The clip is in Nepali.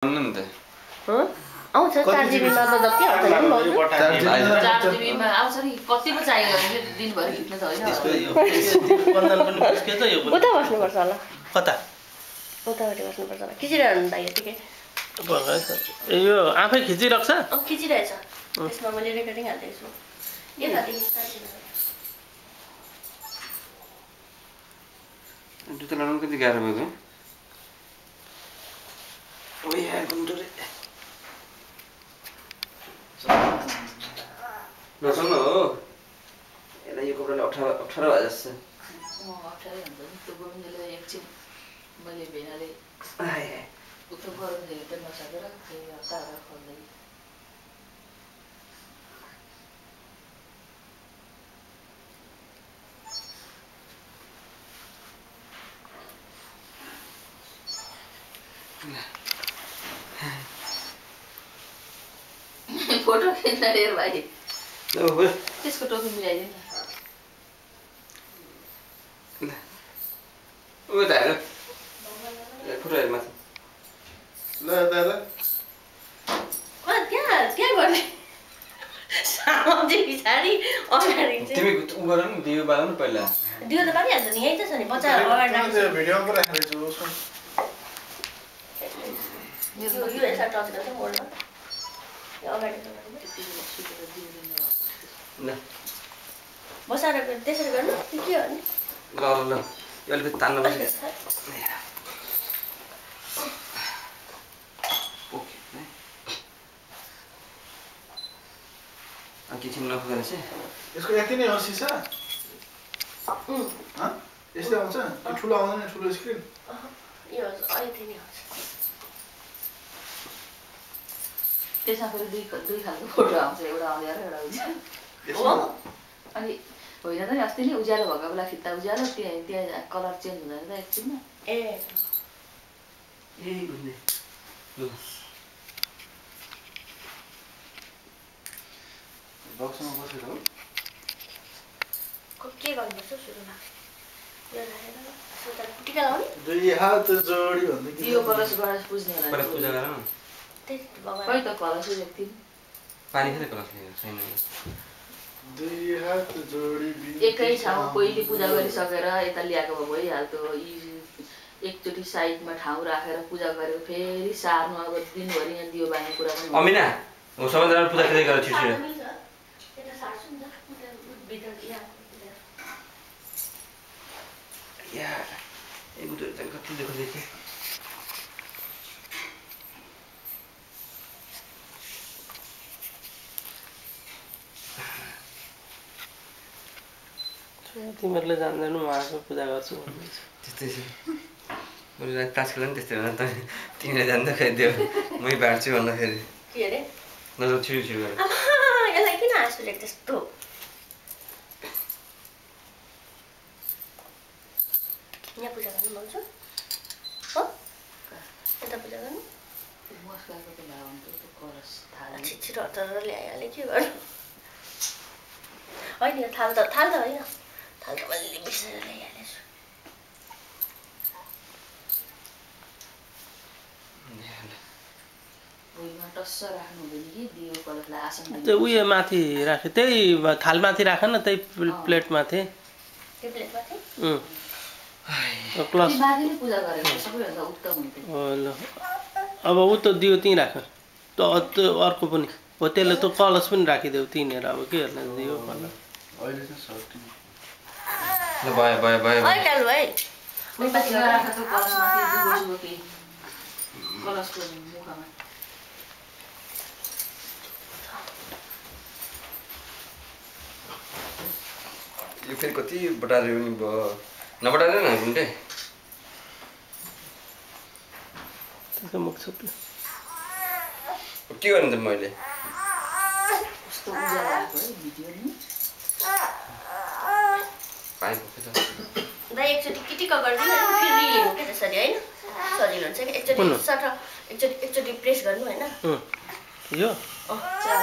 नि त आउँछ 4 GB मा त जति आउँछ नि 4 GB मा आउँछ नि कति पो चाहियो दिनभरि खिच्न त होइन कन्दन पनि निस्केछ यो उता बस्नुपर्छ होला कता उताबाट बस्नुपर्छ होला खिचिरहनु त यतिकै यो आफै खिचिराख्छ खिचिरहेछ त्यसमा मैले रेकर्डिङ हाल्दैछु यतादेखि जुत्ता लाउनु कति गाह्रो भएको ओइ यार गुन्टुरे नसम्म हो यसलाई यो कपडाले अप्ठ्यारो भए जस्तो अप्ठ्यारै हुन्छ नि त्यो गोविन्दले एकछिन मैले भेनाले उतो गरौँ धेरै पनि नसकेर त्यही हतार खोल्दै फोटो खिच्न हेर भाइ त्यसको टोपी मिलाइदिनु न ओ दाइले फोटो हेर माथि ल दादा क्या गर्ने सामने पछाडि अगाडि तिमी उ गर नि दियो बाल्नु पहिला दियो त पारिहाल्छ नि यही त छ नि बच्चा अगाडि राख्छ भिडियोमा पो राखेको छु यो यसलाई टच गर्छ मोडमा यो अगाडि ल बसाएर त्यसरी गर्नु के हो नि ल ल ल यो अलिकति तान्नु पर्छ ओके किचन नखुला रहेछ यसको यति नै हो सिसा यस्तै आउँछ त्यो ठुलो आउँदैन ठुलो स्क्रिन यो यति नै आउँछ त्यसमा फेरि दुई खालको फोटो आउँछ एउटा अँध्यारो एउटा उज्यालो अनि होइन त नि अस्ति नै उज्यालो भएको बेला खिच्दा उज्यालो त्यहाँ कलर चेन्ज हुँदैन त एकछिनमा ए गुन्ने ल बक्समा बसेर हो के गर्नुपर्छ सुरुमा यो राखेर टिका लाउने दुई हात जोडी भन्दै के यो कलश गणेश पुज्ने होला पहिला पूजा गर न त्यही भगवान खै त कलश व्यक्ति पानी खाने कलश छैन दुई हात जोडी एकै ठाउँ पहिले पूजा गरिसकेर यता ल्याएको भए भइहाल्थ्यो एकचोटि साइडमा ठाउँ राखेर पूजा गरेर फेरि सार्नु अब दिनभरि यहाँ दियो बाँध्ने कुरा पनि अमिना हो सबैजना पूजा किन गरेर छिटो यार एक गुटो त कति देखो देखे तिमीहरूले जान्दैनौ म आफै पूजा गर्छु त्यस्तै छ मैले तास खेल्दा पनि त्यस्तै होला त तिमीले जान्दा खाइदियो मै बाँड्छु भन्दाखेरि के अरे नजर छिटो छिटो गरेर यसलाई किन हाँसु लेख्छ त्यस्तो यहाँ पूजा गर्नु मन छ हो यता पूजा गर्नु मसलाको त भाव हुन्छ त्यो कलश थाल छिटो हतार ल्याइहाले के गर्नु होइन यो थाल त होइन थाल त मैले बिर्सेर ल्याइहालेछु भुइँमा टस्स राख्नु हुँदैन कि दियो कलशलाई आसन त्यो उयो माथि राखे त्यही थालमाथि राख न त्यही प्लेटमाथि त्यो प्लेटमाथि क्लस माथि नै पूजा गरेको सबैभन्दा उत्तम हुन्थ्यो ल अब ऊ त दियो त्यहीँ राख त्यो अर्को पनि हो त्यसले त कलश पनि राखिदेऊ तिनीहरू अब के हेर्न दियो भन्नु अहिले चाहिँ सर्टिङ ल भयो भयो भयो है काल भाइ पछि राखेको त्यो कलशमाथि दुबो केही कलशको मुखमा यो फेरि कति बटार्यो नि भयो नबटार्दैन गुन्टे त्यसको मुख छोप्यो के गर्नु त मैले कस्तो उज्यालो आएको है भिडियो नि पाइपुग्यो त दाइ एकचोटि किटिक्क गरिदिनु अनि फेरि हेर्नु के त्यसरी होइन सजिलो हुन्छ कि एकचोटि प्रेस गर्नु होइन यो चाल